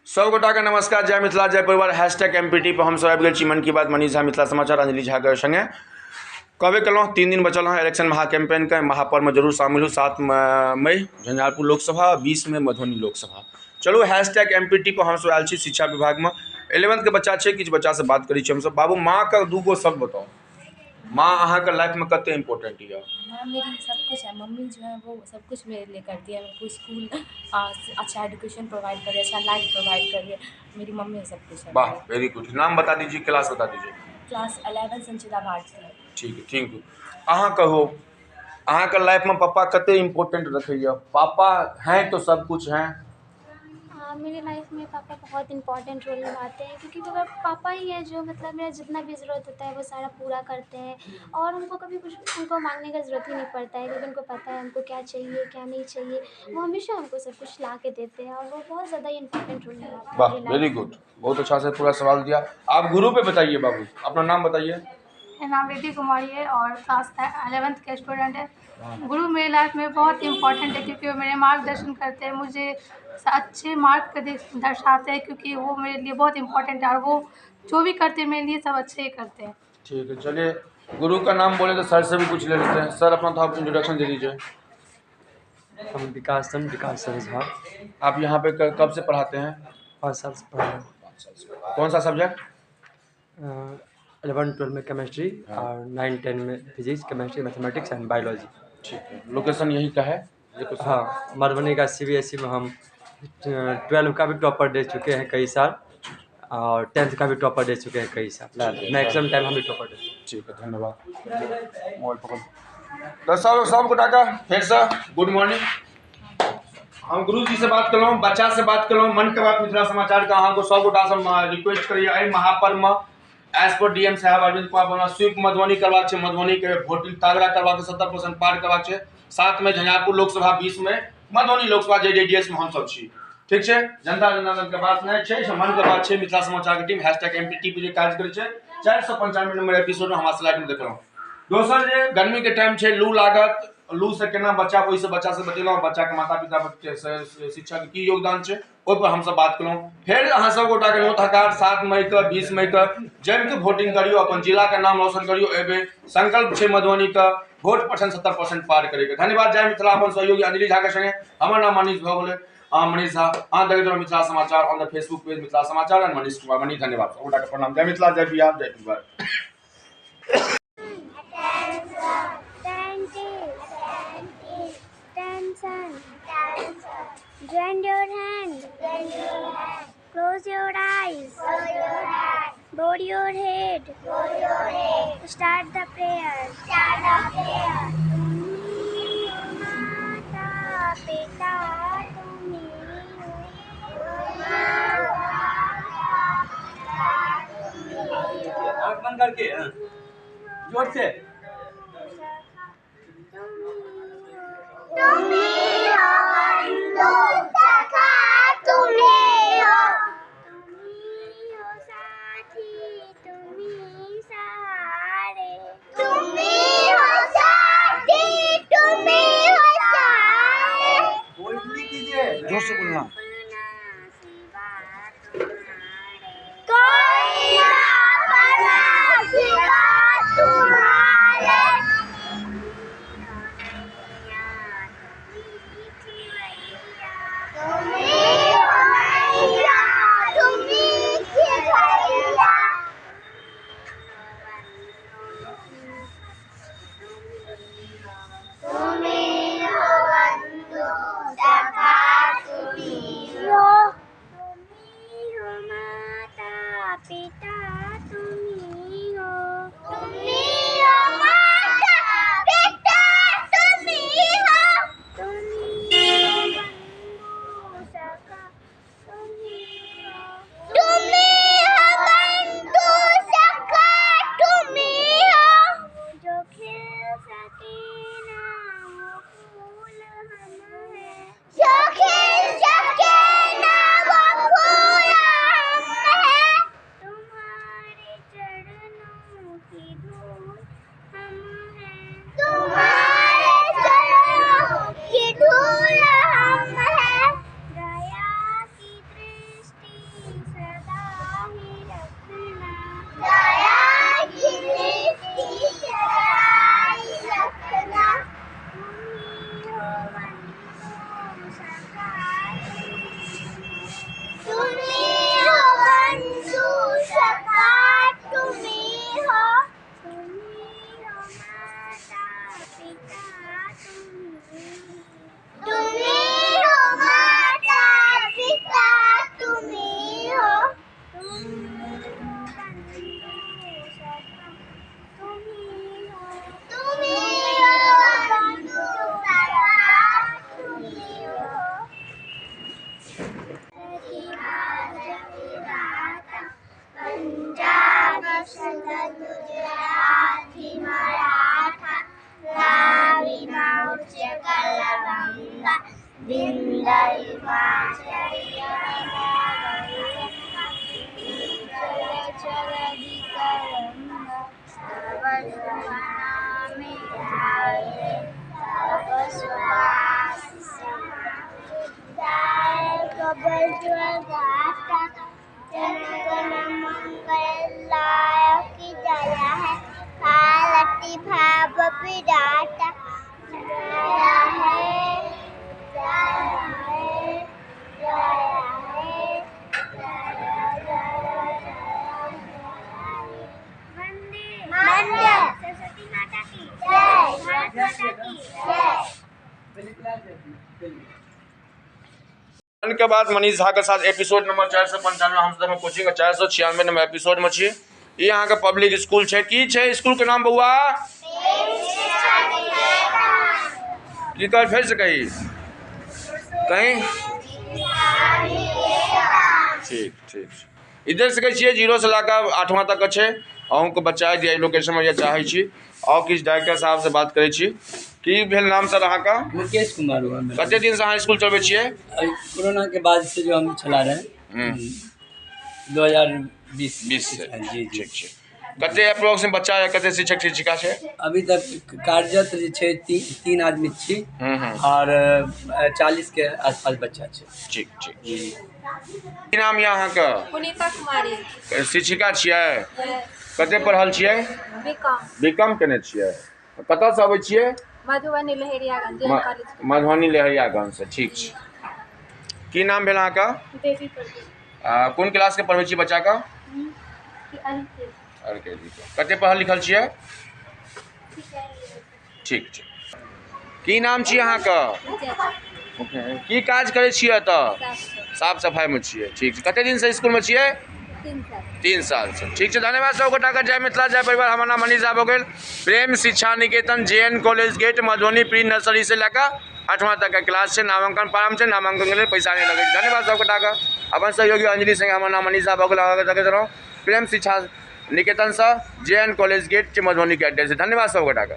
सब गोटा के नमस्कार, जय मिथिला जय परिवार। हैशटैग एमपीटी पर हमसब आबि गेल छी मन की बात मनीष झा, मिथिला समाचार अंजलि झा के संगे। कहबे केलहुँ 3 दिन बचल हँ इलेक्शन महाकैंपेन के, महापर्व में जरूर शामिल हो। 7 मई झंझारपुर लोकसभा, 20 मई मधुबनी लोकसभा। चलू हैशटैग एमपीटी पर हमसब आयल छी शिक्षा विभाग में। 11th के बच्चा छै, किछु बच्चा से बात करै छी हमसब। बाबू, माँ के 2 गो शब्द बताउ, माँ अहाँ के लाइफ में कते इम्पोर्टेंट यऽ? माँ मेरी सब कुछ है। मम्मी जो है वो सब कुछ मेरे लिए करती है। मेरे को स्कूल अच्छा एजुकेशन प्रोवाइड कर रही है, अच्छा लाइफ प्रोवाइड कर रही है। मेरी मम्मी सब कुछ है। वाह, वेरी गुड। नाम बता दीजिए, क्लास बता दीजिए। क्लास 11, संचिता भारती। ठीक है, thank you. अहाँ कहो, अहाँ के लाइफ में पापा कते इम्पोर्टेंट रखैया? पापा हैं तो सब कुछ हैं। मेरे लाइफ में पापा बहुत इंपॉर्टेंट रोल निभाते हैं, क्योंकि वो पापा ही है जो मतलब मेरा जितना भी ज़रूरत होता है वो सारा पूरा करते हैं और उनको कभी कुछ उनको मांगने का ज़रूरत ही नहीं पड़ता है, क्योंकि उनको पता है हमको क्या चाहिए क्या नहीं चाहिए। वो हमेशा हमको सब कुछ ला के देते हैं और वो बहुत ज़्यादा ही इम्पोर्टेंट रोल निभाते हैं। वाह, वेरी गुड, बहुत अच्छा से पूरा सवाल दिया। आप गुरु पे बताइए बाबू, अपना नाम बताइए। मेरा नाम रिद्धि कुमारी है और क्लास 11th के स्टूडेंट है। गुरु मेरी लाइफ में बहुत इम्पोर्टेंट है, क्योंकि वो मेरे मार्गदर्शन करते हैं, मुझे अच्छे मार्ग दर्शाते हैं, क्योंकि वो मेरे लिए बहुत इम्पोर्टेंट है और वो जो भी करते हैं मेरे लिए सब अच्छे ही करते हैं। ठीक है, चलिए गुरु का नाम बोले तो सर से भी कुछ ले लेते हैं। सर, अपना थोड़ा इंट्रोडक्शन दे दीजिए। हम विकास चंद्र, विकास चंद्र झा। आप यहाँ पे कब से पढ़ाते हैं? 5 साल से पढ़ा रहे हैं। 5 साल से। कौन सा सब्जेक्ट? 11 12 में केमिस्ट्री और 9 10 में physics, chemistry, mathematics and biology. ठीक है, लोकेशन यही का है? हाँ, मधुबनी का CBSE में हम 12 का भी टॉपर दे चुके हैं कई साल और 10th का भी टॉपर दे चुके हैं कई साल। मैक्सिमम टाइम हम भी टॉपर दे चुके हैं। ठीक है, धन्यवाद। मोबाइल पकड़। तो सब गोटा का फिर से गुड मॉर्निंग। हम गुरु जी से बात कलहुँ, बच्चा से बात कलहुँ। मन के बात मिथिला समाचार का अहाँ सब गोटा से रिक्वेस्ट करिए, एहि महापर्व में एज पर DM साहब अरविंद कुमार वर्मा स्वीप मधुबनी करबाक छै, मधुबनी के वोटिंग तगड़ा करबाक छै, 70% पार करबाक छै। 7 मई झंझारपुर लोकसभा, 20 मई मधुबनी लोकसभा, JJDS में हमसब छी। ठीक छै, जनता जनार्दन के बात नहि छै, मन के बात छै। मिथिला समाचार के टीम हैशटैग एमपीटी पर जे काज करै छै, 495 नंबर एपिसोड में हमरा स्लाइड में देखलहुँ। दोसर जे गर्मी के टाइम छै, लू लागत, लू से केना बचाब, ओहिसँ बच्चा से बचेलहुँ, बच्चा के माता पिता शिक्षा के की योगदान छै ओहि पर हमसब बात केलहुँ। फेर अहाँ सब गोटाके नोत हकार 7 मई के 20 मई के जमि के वोटिंग करियौ, अपन जिला के नाम रोशन करियौ। एहि संकल्प छै मधुबनी के वोट परसेंट 70% पार करैके। धन्यवाद, जय मिथिला। अपन सहयोगी अंजलि झा के संगे हमर नाम मनीष भऽ गेलै, अहाँ मनीष झा। अहाँ देखैत रहू मिथिला समाचार on the Facebook page Mithila Samachar and Manish Kumar Mani. धन्यवाद, सब गोटाके प्रणाम। जय मिथिला, जय बिहार, जय परिवार। Join your hands. Close your eyes. Bow your head. Start the prayer. माता पिता तुम्ही। आँख बंद करके जोर से। जोर से बोलना। कोई ना सिवा तुम्हारे। गुजराती मराठा द्राविड उच्चकल बंगा विंध्य हिमाचल मंगल जया है कालटी भाव विराटा जया है जया है जया है वंदे सरस्वती माता की जय, भारत माता की जय। मन के बाद मनीष झा के साथ एपिसोड नंबर 495 हम सब कोचिंग के 496 नंबर एपिसोड में छी। ई अहाँ के पब्लिक स्कूल छै। की छै स्कूल के नाम बौआ? की कह फेर से कही कहीं? ठीक ठीक। इधर से कहै छियै 0 से लऽ कऽ 8वां तक के छै। अहूँके बच्चा जे लोकेशन में चाहै छी और किछु डायरेक्टर साहब से बात करै छी। की भेल नाम सर अहाँके? मुकेश कुमार हुआ मेरा। कते दिन से अहाँ स्कूल चलबै छियै? कोरोना के बाद से जो हम चला रहे हैं 2020 20 से। जी जी। ठीक छै। कते अप्रोक्स में बच्चा या कते शिक्षक शिक्षिका छै? अभी तक कार्यरत जे छै 3 आदमी छी और 40 के आसपास बच्चा छै। ठीक ठीक। की नाम यऽ अहाँके? पुनीता कुमारी। शिक्षिका छियै? कते पढ़ल छियै? बीकॉम। बीकॉम केने छियै। कतऽसँ अबै छियै? मधुबनी लहेरियागंज जैन कॉलेज। मधुबनी लहेरियागंज से। ठीक छै। की नाम भेल अहाँके? देवी प्रदीप। कोन क्लासके पढ़बै छियै बच्चाके? एल.के.जी. कते पढ़ल लिखल छियै? ठीक छै। की नाम छी अहाँके? की काज करै छियै एतऽ? साफ सफाइमे छियै। ठीक छै। कते दिनसँ स्कूलमे छियै? 3 साल से। ठीक छै। धन्यवाद सब गोटाके। जय मिथिला जय परिवार। हमर नाम मनीष झा भऽ गेल। Prem Shiksha Niketan JN college gate Madhubani pre nursery से लऽ कऽ 8वां तक के क्लास छै। नामांकन प्रारंभ छै। नामांकन के लेल पैसा नहि लगै छै। धन्यवाद सब गोटाके। अपन सहयोगी अंजलि संगे हमर नाम मनीष झा भऽ गेल। अहाँके देखैत रहू प्रेम शिक्षा निकेतनसँ जेएन कॉलेज गेट मधुबनी के एड्रेस। धन्यवाद सब गोटाके।